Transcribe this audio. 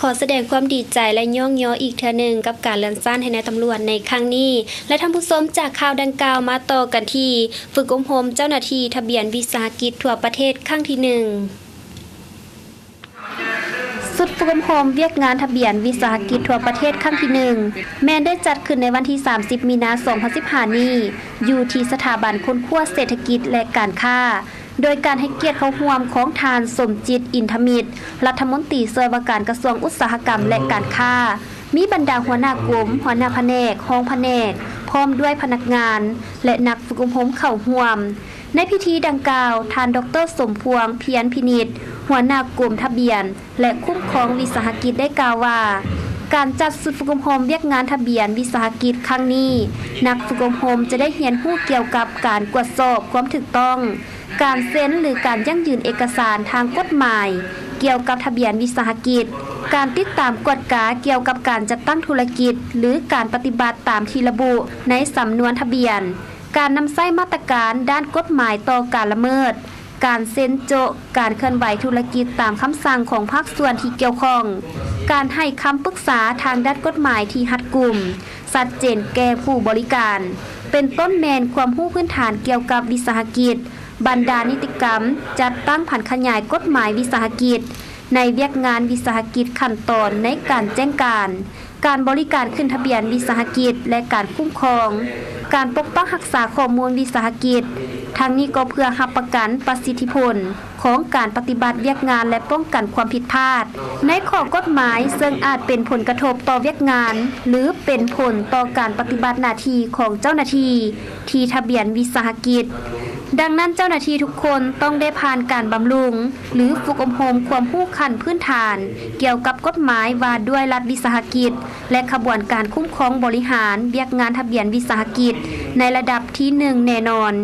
ຂໍສະແດງຄວາມດີໃຈ ແລະ ຍ້ອງຍໍອີກເທື່ອໜຶ່ງກັບການເລື່ອນຊັ້ນໃຫ້ນາຍຕຳຫຼວດໃນຄັ້ງນີ້. ແລະ ທ່ານຜູ້ຊົມ, ຈາກຂ່າວດັ່ງກ່າວ ມາຕໍ່ກັນທີ່ຝຶກອົບຮົມເຈົ້າໜ້າທີ່ທະບຽນວິສາຫະກິດທົ່ວປະເທດຄັ້ງທີໜຶ່ງ. ຊຸດຝຶກອົບຮົມວຽກງານທະບຽນວິສາຫະກິດທົ່ວປະເທດຄັ້ງທີໜຶ່ງ ແມ່ນໄດ້ຈັດຂຶ້ນໃນວັນທີສາມສິບ ມີນາ ສອງພັນສິບຫ້ານີ້ ຢູ່ທີ່ສະຖາບັນຄົ້ນຄວ້າເສດຖະກິດ ແລະ ການຄ້າ ໂດຍການໃຫ້ກຽດເຂົ້າຮ່ວມຂອງທ່ານ ສົມຈິດ ອິນທະມິດ ລັດຖະມົນຕີຊ່ວຍວ່າການກະຊວງອຸດສາຫະກຳ ແລະ ການຄ້າ, ມີບັນດາຫົວໜ້າກົມ, ຫົວໜ້າພະແນກ, ຮອງພະແນກ, ພ້ອມດ້ວຍພະນັກງານ ແລະ ນັກຝຶກອົບຮົມເຂົ້າຮ່ວມ. ໃນພິທີດັ່ງກ່າວ, ທ່ານ ດອກເຕີ ສົມພວງ ພຽນພິນິດ ຫົວໜ້າກົມທະບຽນ ແລະ ຄຸ້ມຄອງວິສາຫະກິດ ໄດ້ກ່າວວ່າ ການຈັດຊຸດຝຶກອົບຮົມວຽກງານທະບຽນວິສາຫະກິດຄັ້ງນີ້, ນັກຝຶກອົບຮົມຈະໄດ້ຮຽນຮູ້ກ່ຽວກັບການກວດສອບຄວາມຖືກຕ້ອງ, ການເຊັນ ຫຼື ການຢັ້ງຢືນເອກະສານທາງກົດໝາຍກ່ຽວກັບທະບຽນວິສາຫະກິດ, ການຕິດຕາມກວດກາກ່ຽວກັບການຈັດຕັ້ງທຸລະກິດ ຫຼື ການປະຕິບັດຕາມທີ່ລະບຸໃນສຳນວນທະບຽນ, ການນຳໃຊ້ມາດຕະການດ້ານກົດໝາຍຕໍ່ການລະເມີດ, ການເຊັນໂຈະການເຄື່ອນໄຫວທຸລະກິດຕາມຄຳສັ່ງຂອງພາກສ່ວນທີ່ກ່ຽວຂ້ອງ, ການໃຫ້ຄຳປຶກສາທາງດ້ານກົດໝາຍທີ່ຮັດກຸມ, ຊັດເຈນແກ່ຜູ້ບໍລິການ, ເປັນຕົ້ນແມ່ນຄວາມຮູ້ພື້ນຖານກ່ຽວກັບວິສາຫະກິດ, ບັນດານິຕິກຳ, ຈັດຕັ້ງຜັນຂະຫຍາຍກົດໝາຍວິສາຫະກິດ, ໃນວຽກງານວິສາຫະກິດຂັ້ນຕອນໃນການແຈ້ງການ, ການບໍລິການຂຶ້ນທະບຽນວິສາຫະກິດ ແລະ ການຄຸ້ມຄອງ, ການປົກປັກຮັກສາຂໍ້ມູນວິສາຫະກິດ, ທັງນີ້ກໍເພື່ອຮັບປະກັນປະສິດທິຜົນຂອງການປະຕິບັດວຽກງານ ແລະ ປ້ອງກັນຄວາມຜິດພາດໃນຂໍ້ກົດໝາຍ ເຊິ່ງອາດເປັນຜົນກະທົບຕໍ່ວຽກງານ ຫຼື ເປັນຜົນຕໍ່ການປະຕິບັດໜ້າທີ່ຂອງເຈົ້າໜ້າທີ່ ທີ່ທະບຽນວິສາຫະກິດ. ດັ່ງນັ້ນ, ເຈົ້າໜ້າທີ່ທຸກຄົນຕ້ອງໄດ້ຜ່ານການບຳລຸງ ຫຼື ຝຶກອົບຮົມຄວາມຮູ້ຂັ້ນພື້ນຖານກ່ຽວກັບກົດໝາຍວ່າດ້ວຍລັດວິສາຫະກິດ ແລະ ຂະບວນການຄຸ້ມຄອງບໍລິຫານວຽກງານທະບຽນວິສາຫະກິດໃນລະດັບທີໜຶ່ງແນ່ນອນ.